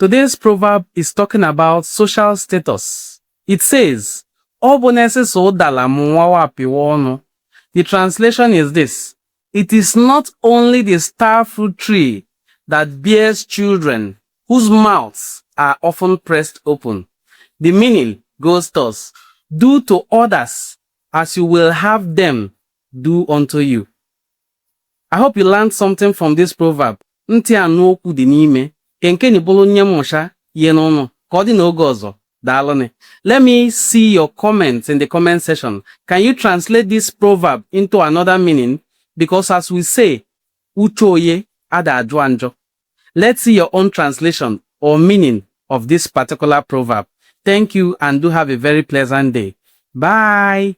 Today's proverb is talking about social status. It says, the translation is this: it is not only the star fruit tree that bears children whose mouths are often pressed open. The meaning goes thus: do to others as you will have them do unto you. I hope you learned something from this proverb. Ntị anụ okwu dị n'ime, nke ni bụrụ nye mụsha ye n'ọnụ, ka ọ dị n'oge ọzọ. Daalụnị. Let me see your comments in the comment section. Can you translate this proverb into another meaning? Because as we say, uche oye ada ajụ anjọ. Let's see your own translation or meaning of this particular proverb. Thank you and do have a very pleasant day. Bye.